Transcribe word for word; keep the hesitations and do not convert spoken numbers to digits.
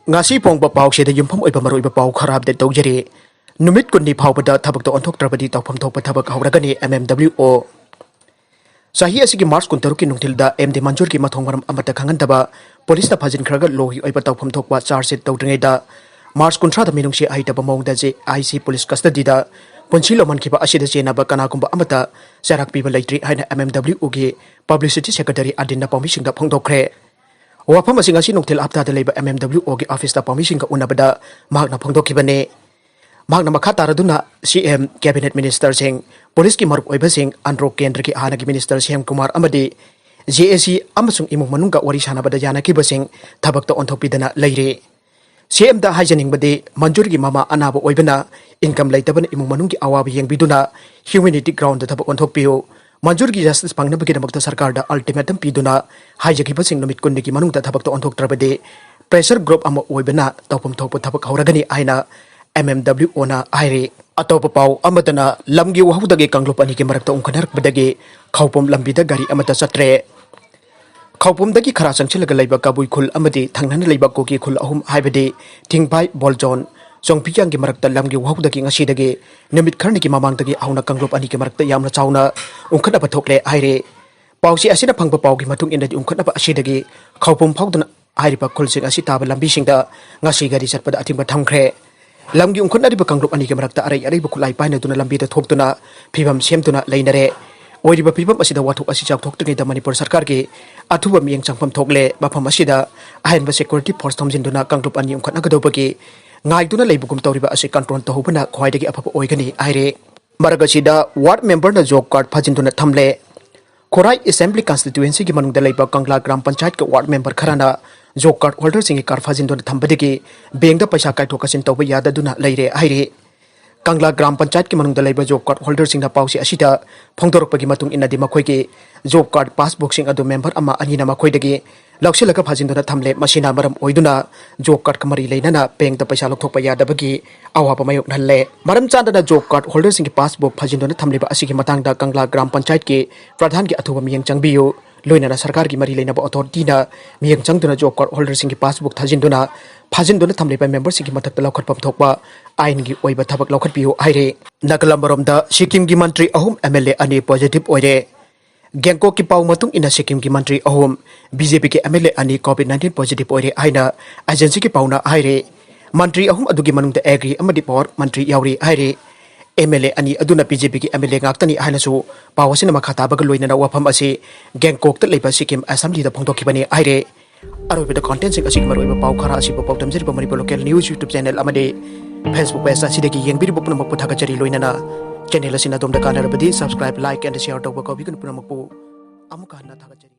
ꯉꯁꯤ ꯐꯣꯡꯕ ꯄꯥꯎꯁꯤꯗ ꯌꯨꯝꯐꯝ ꯑꯣꯏꯕ ꯃꯔꯨꯑꯣꯏꯕ ꯄꯥꯎ ꯈꯔ ꯑꯞꯗꯦꯠ ꯇꯧꯖꯔꯤ꯫ ꯅꯨꯃꯤꯠ ꯀꯨꯟꯅꯤ ꯐꯥꯎꯕꯗ ꯊꯕꯛꯇ ꯑꯣꯟꯊꯣꯛꯇ꯭ꯔꯕꯗꯤ ꯇꯧꯐꯝ ꯊꯣꯛꯄ ꯊꯕꯛ ꯍꯧꯔꯒꯅꯤ, ꯑꯦꯝ ꯑꯦꯝ ꯗꯕ꯭ꯂꯤꯎ ꯑꯣ꯫ ꯆꯍꯤ ꯑꯁꯤꯒꯤ ꯃꯥꯔꯆ ꯀꯨꯟꯇꯔꯨꯛꯀꯤ ꯅꯨꯡꯊꯤꯜꯗ ꯑꯦꯝ ꯗꯤ ꯃꯟꯖꯨꯔꯒꯤ ꯃꯊꯣꯡ ꯃꯔꯝ ꯑꯃꯠꯇ ꯈꯪꯍꯟꯗꯕ ꯄꯨꯂꯤꯁꯅ ꯐꯥꯖꯤꯟꯈ꯭ꯔꯒ ꯂꯣꯒꯤ ꯑꯣꯏꯕ ꯇꯧꯐꯝ ꯊꯣꯛꯄ ꯆꯥꯔꯖ ꯁꯤꯠ ꯇꯧꯗ꯭ꯔꯤꯉꯩꯗ ꯃꯥꯔꯆ ꯀꯨꯟꯊ꯭ꯔꯥꯗ ꯃꯤꯅꯨꯡꯁꯤ ꯍꯩꯇꯕ ꯃꯑꯣꯡꯗ ꯖꯦ ꯑꯥꯏ ꯁꯤ ꯄꯨꯂꯤꯁ ꯀꯁꯇꯗꯤꯗ ꯄꯨꯟꯁꯤ ꯂꯧꯃꯟꯈꯤꯕ ꯑꯁꯤꯗ ꯆꯦꯟꯅꯕ ꯀꯅꯥꯒꯨꯝꯕ ꯑꯃꯠꯇ ꯆꯩꯔꯥꯛ ꯄꯤꯕ ꯂꯩꯇ꯭ꯔꯤ ꯍꯥꯏꯅ ꯑꯦꯝ ꯑꯦꯝ ꯗꯕ꯭ꯂꯤꯎ ꯑꯣꯒꯤ ꯄꯕ꯭ꯂꯤꯁꯤꯇꯤ ꯁꯦꯀ꯭ꯔꯦꯇꯔꯤ ꯑꯗꯤꯟꯅ ꯄꯥꯎꯃꯤꯁꯤꯡꯗ ꯐꯣꯡꯗꯣꯛꯈ꯭ꯔꯦ꯫ ꯋꯥꯐꯝ ꯑꯁꯤ ꯉꯁꯤ ꯅꯨꯡꯊꯤꯜ ꯍꯞꯇꯥꯗ ꯂꯩꯕ ꯑꯦꯝ ꯑꯦꯝ ꯗꯕ꯭ꯂꯤꯎ ꯑꯣꯒꯤ ꯑꯣꯐꯤꯁꯇ ꯄꯥꯎꯃꯤꯁꯤꯡꯒ ꯎꯅꯕꯗ ꯃꯍꯥꯛꯅ ꯐꯣꯡꯗꯣꯛꯈꯤꯕꯅꯤ꯫ ꯃꯍꯥꯛꯅ ꯃꯈꯥ ꯇꯥꯔꯗꯨꯅ ꯁꯤ ꯑꯦꯝ, ꯀꯦꯕꯤꯅꯦꯠ ꯃꯤꯅꯤꯁꯇꯔꯁꯤꯡ, ꯄꯨꯂꯤꯁꯀꯤ ꯃꯔꯨꯞ ꯑꯣꯏꯕꯁꯤꯡ, ꯑꯟꯗ꯭ꯔꯣ ꯀꯦꯟꯗ꯭ꯔꯒꯤ ꯍꯥꯟꯅꯒꯤ ꯃꯤꯅꯤꯁꯇꯔ ꯁꯤ ꯑꯦꯝ ꯀꯨꯃꯥꯔ ꯑꯃꯗꯤ ꯖꯦ ꯑꯦ ꯁꯤ ꯑꯃꯁꯨꯡ ꯏꯃꯨꯡ ꯃꯅꯨꯡꯒ ꯋꯥꯔꯤ ꯁꯥꯟꯅꯕꯗ ꯌꯥꯅꯈꯤꯕꯁꯤꯡ ꯊꯕꯛꯇ ꯑꯣꯟꯊꯣꯛꯄꯤꯗꯅ ꯂꯩꯔꯤ꯫ ꯁꯤ ꯑꯦꯝꯗ ꯍꯥꯏꯖꯅꯤꯡꯕꯗꯤ, ꯃꯟꯖꯨꯔꯒꯤ ꯃꯃꯥ ꯑꯅꯥꯕ ꯑꯣꯏꯕꯅ, ꯏꯟꯀꯝ ꯂꯩꯇꯕꯅ ꯏꯃꯨꯡ ꯃꯅꯨꯡꯒꯤ ꯑꯋꯥꯕ ꯌꯦꯡꯕꯤꯗꯨꯅ ꯍ꯭ꯌꯨꯃꯦꯅꯤꯇꯤ ꯒ꯭ꯔꯥꯎꯟꯗ ꯊꯕꯛ ꯑꯣꯟꯊꯣꯛꯄꯤꯌꯨ꯫ ꯃꯟꯖꯨꯔꯒꯤ ꯖꯁꯇꯤꯁ ꯐꯪꯅꯕꯒꯤꯗꯃꯛꯇ ꯁꯔꯀꯥꯔꯗ ꯑꯜꯇꯤꯃꯦꯇꯝ ꯄꯤꯗꯨꯅ ꯍꯥꯏꯖꯈꯤꯕꯁꯤꯡ ꯅꯨꯃꯤꯠ ꯀꯨꯟꯅꯤꯒꯤ ꯃꯅꯨꯡꯗ ꯊꯕꯛꯇ ꯑꯣꯟꯊꯣꯛꯇ꯭ꯔꯕꯗꯤ ꯄ꯭ꯔꯦꯁꯔ ꯒ꯭ꯔꯨꯞ ꯑꯃ ꯑꯣꯏꯕꯅ ꯇꯧꯐꯝ ꯊꯣꯛꯄ ꯊꯕꯛ ꯍꯧꯔꯒꯅꯤ ꯍꯥꯏꯅ ꯑꯦꯝ ꯑꯦꯝ ꯗꯕ꯭ꯂꯤꯎ ꯑꯣꯅ ꯍꯥꯏꯔꯤ꯫ ꯑꯇꯣꯞꯄ ꯄꯥꯎ ꯑꯃꯗꯅ, ꯂꯝꯒꯤ ꯋꯥꯍꯧꯗꯒꯤ ꯀꯥꯡꯂꯨꯞ ꯑꯅꯤꯒꯤ ꯃꯔꯛꯇ ꯎꯪꯈꯠꯅꯔꯛꯄꯗꯒꯤ ꯈꯧꯄꯨꯝ ꯂꯝꯕꯤꯗ ꯒꯥꯔꯤ ꯑꯃꯠꯇ ꯆꯠꯇ꯭ꯔꯦ꯫ ꯈꯧꯄꯨꯝꯗꯒꯤ ꯈꯔ ꯆꯪꯁꯤꯜꯂꯒ ꯂꯩꯕ ꯀꯕꯨꯏ ꯈꯨꯜ ꯑꯃꯗꯤ ꯊꯪꯅꯅ ꯂꯩꯕ ꯀꯨꯀꯤ ꯈꯨꯜ ꯑꯍꯨꯝ, ꯍꯥꯏꯕꯗꯤ ꯊꯤꯡꯕꯥꯏ, ꯕꯣꯜꯖꯣꯟ, ꯆꯣꯡꯄꯤꯌꯥꯡꯒꯤ ꯃꯔꯛꯇ ꯂꯝꯒꯤ ꯋꯥꯍꯧꯗꯒꯤ ꯉꯁꯤꯗꯒꯤ ꯅꯨꯃꯤꯠ ꯈꯔꯅꯤꯒꯤ ꯃꯃꯥꯡꯗꯒꯤ ꯍꯧꯅ ꯀꯥꯡꯂꯨꯞ ꯑꯅꯤꯒꯤ ꯃꯔꯛꯇ ꯌꯥꯝꯅ ꯆꯥꯎꯅ ꯎꯪꯈꯠꯅꯕ ꯊꯣꯛꯂꯦ ꯍꯥꯏꯔꯤ꯫ ꯄꯥꯎꯆꯦ ꯑꯁꯤꯅ ꯐꯪꯕ ꯄꯥꯎꯒꯤ ꯃꯇꯨꯡ ꯏꯟꯅꯗꯤ, ꯎꯪꯈꯠꯅꯕ ꯑꯁꯤꯗꯒꯤ ꯈꯧꯄꯨꯝ ꯐꯥꯎꯗꯨꯅ ꯍꯥꯏꯔꯤꯕ ꯈꯨꯜꯁꯤꯡ ꯑꯁꯤ ꯇꯥꯕ ꯂꯝꯕꯤꯁꯤꯡꯗ ꯉꯁꯤ ꯒꯥꯔꯤ ꯆꯠꯄꯗ ꯑꯊꯤꯡꯕ ꯊꯝꯈ꯭ꯔꯦ꯫ ꯂꯝꯒꯤ ꯎꯪꯈꯠꯅꯔꯤꯕ ꯀꯥꯡꯂꯨꯞ ꯑꯅꯤꯒꯤ ꯃꯔꯛꯇ ꯑꯔꯩ ꯑꯔꯩꯕ ꯈꯨꯠꯂꯥꯏ ꯄꯥꯏꯅꯗꯨꯅ ꯂꯝꯕꯤꯗ ꯊꯣꯛꯇꯨꯅ ꯐꯤꯕꯝ ꯁꯦꯝꯗꯨꯅ ꯂꯩꯅꯔꯦ꯫ ꯑꯣꯏꯔꯤꯕ ꯐꯤꯕꯝ ꯑꯁꯤꯗ ꯋꯥꯊꯣꯛ ꯑꯁꯤ ꯆꯥꯎꯊꯣꯛꯇ꯭ꯔꯤꯉꯩꯗ ꯃꯅꯤꯄꯨꯔ ꯁꯔꯀꯥꯔꯒꯤ ꯑꯊꯨꯕ ꯃꯤꯠꯌꯦꯡ ꯆꯪꯐꯝ ꯊꯣꯛꯂꯦ꯫ ꯃꯐꯝ ꯑꯁꯤꯗ ꯑꯍꯦꯟꯕ ꯁꯦꯀ꯭ꯌꯨꯔꯤꯇꯤ ꯐꯣꯔꯁ ꯊꯝꯖꯤꯟꯗꯨꯅ ꯀꯥꯡꯂꯨꯞ ꯑꯅꯤ ꯎꯪꯈꯠꯅꯒꯗꯧꯕꯒꯤ ꯉꯥꯏꯗꯨꯅ ꯂꯩꯕꯒꯨꯝ ꯇꯧꯔꯤꯕ ꯑꯁꯤ ꯀꯟꯇ꯭ꯔꯣꯜ ꯇꯧꯍꯧꯕꯅ ꯈ꯭ꯋꯥꯏꯗꯒꯤ ꯑꯐꯕ ꯑꯣꯏꯒꯅꯤ ꯍꯥꯏꯔꯦ꯫ ꯃꯔꯛ ꯑꯁꯤꯗ ꯋꯥꯔꯗ ꯃꯦꯝꯕꯔꯅ ꯖꯣꯕ ꯀꯥꯔꯗ ꯐꯥꯖꯤꯟꯗꯨꯅ ꯊꯝꯂꯦ꯫ ꯈꯣꯔꯥꯏ ꯑꯦꯁꯦꯝꯕ꯭ꯂꯤ ꯀꯟꯁꯇꯤꯇ꯭ꯋꯦꯟꯁꯤꯒꯤ ꯃꯅꯨꯡꯗ ꯂꯩꯕ ꯀꯪꯂꯥ ꯒ꯭ꯔꯥꯝ ꯄꯟꯆꯥꯌꯠꯀꯤ ꯋꯥꯔꯗ ꯃꯦꯝꯕꯔ ꯈꯔꯅ ꯖꯣꯕ ꯀꯥꯔꯗ ꯍꯣꯜꯗꯔꯁꯤꯡꯒꯤ ꯀꯥꯔꯗ ꯐꯥꯖꯤꯟꯗꯨꯅ ꯊꯝꯕꯗꯒꯤ ꯕꯦꯡꯗ ꯄꯩꯁꯥ ꯀꯥꯏꯊꯣꯛ ꯀꯥꯏꯁꯤꯟ ꯇꯧꯕ ꯌꯥꯗꯗꯨꯅ ꯂꯩꯔꯦ ꯍꯥꯏꯔꯤ꯫ ꯀꯪꯂꯥ ꯒ꯭ꯔꯥꯝ ꯄꯟꯆꯥꯌꯠꯀꯤ ꯃꯅꯨꯡꯗ ꯂꯩꯕ ꯖꯣꯕ ꯀꯥꯔꯗ ꯍꯣꯜꯗꯔꯁꯤꯡꯅ ꯄꯥꯎꯆꯦ ꯑꯁꯤꯗ ꯐꯣꯡꯗꯣꯔꯛꯄꯒꯤ ꯃꯇꯨꯡ ꯏꯟꯅꯗꯤ, ꯃꯈꯣꯏꯒꯤ ꯖꯣꯕ ꯀꯥꯔꯗ ꯄꯥꯁꯕꯨꯛꯁꯤꯡ ꯑꯗꯨ ꯃꯦꯝꯕꯔ ꯑꯃ ꯑꯅꯤꯅ ꯃꯈꯣꯏꯗꯒꯤ ꯂꯧꯁꯤꯜꯂꯒ ꯐꯥꯖꯤꯟꯗꯨꯅ ꯊꯝꯂꯦ꯫ ꯃꯁꯤꯅ ꯃꯔꯝ ꯑꯣꯏꯗꯨꯅ ꯖꯣꯕ ꯀꯥꯔꯗꯀ ꯃꯔꯤ ꯂꯩꯅꯅ ꯕꯦꯡꯗ ꯄꯩꯁꯥ ꯂꯧꯊꯣꯛꯄ ꯌꯥꯗꯕꯒꯤ ꯑꯋꯥꯕ ꯃꯥꯌꯣꯛꯅꯍꯜꯂꯦ꯫ ꯃꯔꯝ ꯆꯥꯗꯅ ꯖꯣꯕ ꯀꯥꯔꯗ ꯍꯣꯜꯗꯔꯁꯤꯡꯒꯤ ꯄꯥꯁꯕꯨꯛ ꯐꯥꯖꯤꯟꯗꯨꯅ ꯊꯝꯂꯤꯕ ꯑꯁꯤꯒꯤ ꯃꯇꯥꯡꯗ ꯀꯪꯂꯥ ꯒ꯭ꯔꯥꯝ ꯄꯟꯆꯥꯌꯠꯀꯤ ꯄ꯭ꯔꯙꯥꯟꯒꯤ ꯑꯊꯨꯕ ꯃꯤꯠꯌꯦꯡ ꯆꯪꯕꯤꯌꯨ꯫ ꯂꯣꯏꯅꯅ ꯁꯔꯀꯥꯔꯒꯤ ꯃꯔꯤ ꯂꯩꯅꯕ ꯑꯣꯊꯣꯔꯤꯇꯤꯅ ꯃꯤꯠꯌꯦꯡ ꯆꯪꯗꯨꯅ ꯖꯣꯕ ꯀꯥꯔꯗ ꯍꯣꯜꯗꯔꯁꯤꯡꯒꯤ ꯄꯥꯁꯕꯨꯛ ꯊꯥꯖꯤꯟꯗꯨꯅ ꯐꯥꯖꯤꯟꯗꯨꯅ ꯊꯝꯂꯤꯕ ꯃꯦꯝꯕꯔꯁꯤꯡꯒꯤ ꯃꯊꯛꯇ ꯂꯧꯈꯠꯐꯝ ꯊꯣꯛꯄ ꯑꯥꯏꯟꯒꯤ ꯑꯣꯏꯕ ꯊꯕꯛ ꯂꯧꯈꯠꯄꯤꯌꯨ ꯍꯥꯏꯔꯦ꯫ ꯅꯥꯒꯥꯂꯝ ꯃꯔꯣꯝꯗ ꯁꯤꯛꯀꯤꯝꯒꯤ ꯃꯟꯇ꯭ꯔꯤ ꯑꯍꯨꯝ, ꯑꯦꯝ ꯑꯦꯜ ꯑꯦ ꯑꯅꯤ ꯄꯣꯖꯤꯇꯤꯚ ꯑꯣꯏꯔꯦ꯫ ꯒꯦꯡꯀꯣꯛꯀꯤ ꯄꯥꯎ ꯃꯇꯨꯡ ꯏꯟꯅ ꯁꯤꯛꯀꯤꯝꯒꯤ ꯃꯟꯇ꯭ꯔꯤ ꯑꯍꯨꯝ, ꯕꯤ ꯖꯦ ꯄꯤꯒꯤ ꯑꯦꯝ ꯑꯦꯜ ꯑꯦ ꯑꯅꯤ ꯀꯣꯚꯤꯗ ꯅꯥꯏꯟꯇꯤꯟ ꯄꯣꯖꯤꯇꯤꯚ ꯑꯣꯏꯔꯦ ꯍꯥꯏꯅ ꯑꯦꯖꯦꯟꯁꯤꯒꯤ ꯄꯥꯎꯅ ꯍꯥꯏꯔꯦ꯫ ꯃꯟꯇ꯭ꯔꯤ ꯑꯍꯨꯝ ꯑꯗꯨꯒꯤ ꯃꯅꯨꯡꯗ ꯑꯦꯒ꯭ꯔꯤ ꯑꯃꯗꯤ ꯄꯥꯋꯔ ꯃꯟꯇ꯭ꯔꯤ ꯌꯥꯎꯔꯤ ꯍꯥꯏꯔꯦ꯫ ꯑꯦꯝ ꯑꯦꯜ ꯑꯦ ꯑꯅꯤ ꯑꯗꯨꯅ ꯕꯤ ꯖꯦ ꯄꯤꯒꯤ ꯑꯦꯝ ꯑꯦꯜ ꯑꯦ ꯉꯥꯛꯇꯅꯤ ꯍꯥꯏꯅꯁꯨ ꯄꯥꯎ ꯑꯁꯤꯅ ꯃꯈꯥ ꯇꯥꯕꯒ ꯂꯣꯏꯅꯅ ꯋꯥꯐꯝ ꯑꯁꯤ ꯒꯦꯡꯀꯣꯛꯇ ꯂꯩꯕ ꯁꯤꯛꯀꯤꯝ ꯑꯦꯁꯦꯝꯕ꯭ꯂꯤꯗ ꯐꯣꯡꯗꯣꯛꯈꯤꯕꯅꯤ ꯍꯥꯏꯔꯦ꯫ ꯑꯔꯣꯏꯕꯗ ꯀꯣꯟꯇꯦꯟꯁꯤꯡ ꯑꯁꯤꯒꯤ ꯃꯔꯨꯑꯣꯏꯕ ꯄꯥꯎ ꯈꯔ ꯑꯁꯤꯕꯨ ꯄꯥꯎꯗꯝꯖꯔꯤꯕ Manipur local news YouTube channel ꯑꯃꯗꯤ ꯐꯦꯁꯕꯨꯛ ꯄꯦꯖ ꯑꯁꯤꯗꯒꯤ ꯌꯦꯡꯕꯤꯔꯤꯕ ꯄꯨꯝꯅꯃꯛꯄꯨ ꯊꯥꯒꯠꯆꯔꯤ꯫ ꯂꯣꯏꯅꯅ ꯆꯦꯅꯦꯜ ꯑꯁꯤꯅ ꯑꯗꯣꯝꯗ ꯀꯥꯟꯅꯔꯕꯗꯤ subscribe, like and share ꯇꯧꯕ ꯀꯥꯎꯕꯤꯒꯅꯨ꯫ ꯄꯨꯝꯅꯃꯛꯄꯨ ꯑꯃꯨꯛꯀ ꯍꯟꯅ ꯊꯥꯒꯠꯆꯔꯤ꯫